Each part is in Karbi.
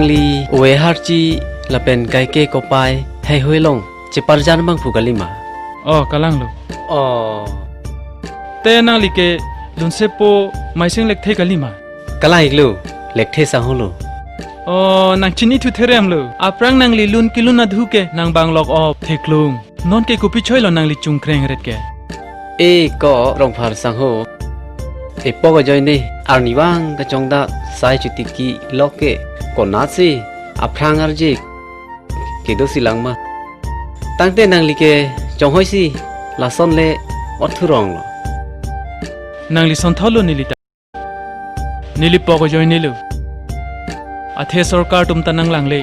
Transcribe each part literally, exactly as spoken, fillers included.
Nangli ove harchi lapen kaike kopai heihui along cheparjan abang phu kalima? Oh, kalanglo. Oh. Te nangli ke lunsepo Maising Lekthe kalima? Kalang-iklo, Lekthe sangho lo. Oh, nang chinithu theremlo. Aphrang nangli lun kelun adhu ke nang bang lok-op theklong. Non ke kopi choilo nangli chungkreng ret ke? E ko Rongphar sangho. Epok ajoine arnivang kachongdak sai chotiki lok ke konatsi aphrang arje kedo si langma. Tangte nangli ke chonghoi si lason le othurong lo. Nangli sonthotlo neli ta. Neli pok ajoine lo. Athe sorkar atum ta nanglangle.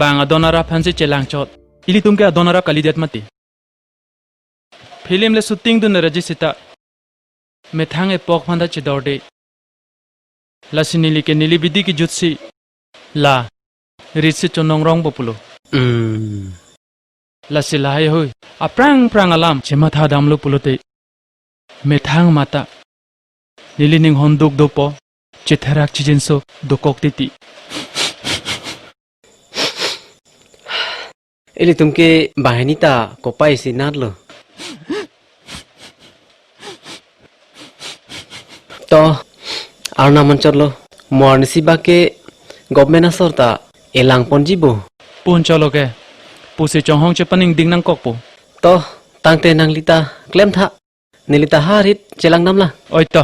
Bang adon arap aphansi chelangchot. Ilitum ke adon arap kalidet mati. Film le shooting dun raji sita. Methang epok aphan ta chedorde. Lasi neli ke neli bidi kejutsi la ritsi chonong rongpo pulo. Hmm. Lasi lahai hui aphrang phrang alam chematha damlo pulote methang mata neli ning honduk dopo, chetherak chijinso dokok titi. Ilitum ke banghini ta kopai si natlo. To, arnam anchotlo. Mo arnisi bak ke government asor ta elang ponji bo. Pon cholo ke. Pusi chonghong chepaningding nangkokpo. To, tangte nangli ta klemtha. Neli ta harit chelang damlang. Oi to,